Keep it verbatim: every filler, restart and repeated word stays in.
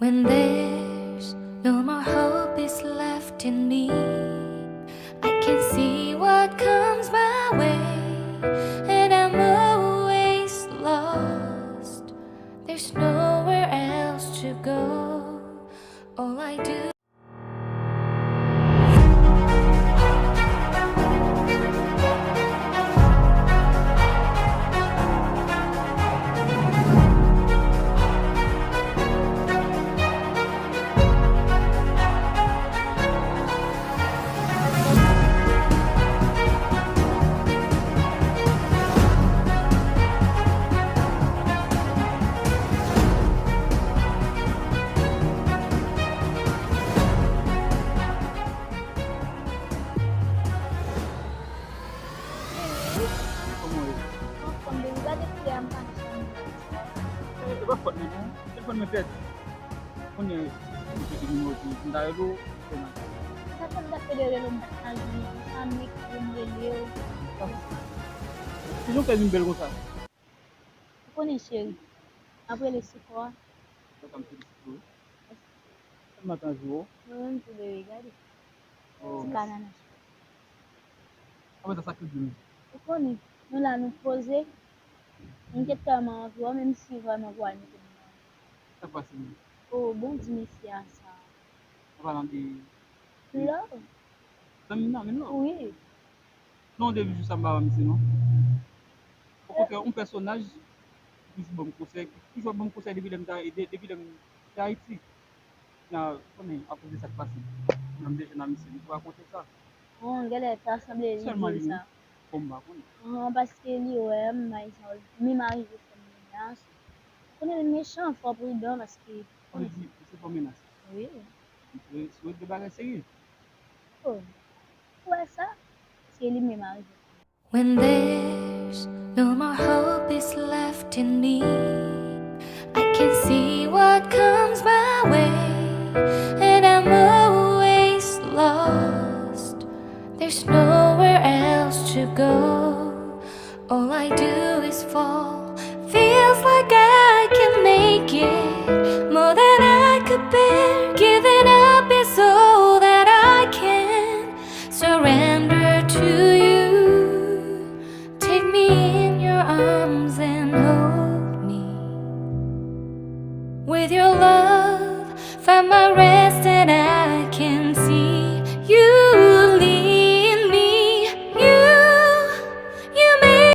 When there's no more hope is left in me, I can see what comes my way, and I'm always lost. There's nowhere else to go. All I do Kòman w ye? Anfòm, baby, gade koulè a m pa janm wè sa. E, e pa fòt mwen non. Telefòn mwen pèdi. Kounye a, mwen pèdi nimewo w, m ta rele w, se mal. Sa fè m t ap pede rele w, m pa t ka jwenn ou. Konsa, m ekri w, m rele w. Kijan w fè vin bèl konsa? Ou konnen, cheri, m ap rele sou kò a. Konsa m felisite w. Kòman tan jou w? Mwen menm tou, bebe, gade. Oh, ti mèsi. Kanana. Apre sa, sa k tou di m? Ou konnen, nou la, nou poze. M te tèlman anvi wè w, menm si vrèman pou al nou te nan. Sa k pase menm? Oh, bon, di mesye a sa. An palan de love. Zanmi nan, menm love. Wi. Non, depi jou sa m pa wè misye non. Okontrè, yon pèsonaj ki toujou ban m konsèy, ki toujou ap ban m konsèy depi lè m te, de-, depi lè m te Ayiti. Nan, konnen, akoz de sa k pase. Nan m te jwenn a misye, m pou rakonte w sa. Bon, genlè ta sanble li di w sa. Sèlman li menm, bon, m pa konnen. An, paske li wè m, bay sa, menm arive fè m menas. Konnen li mechan, fò w pridan, paske ou di se fò menas. Wi. Sou, sou de bagay serye. Oh. Ou wè sa? Se li menm arive. When there's no more hope is left in me, I can see what comes my way, and I'm always lost. There's nowhere else to go. All I do is fall. Feels like I can make it more than I could bear. Giving up is all that I can. Surrender to you. Take me in your arms and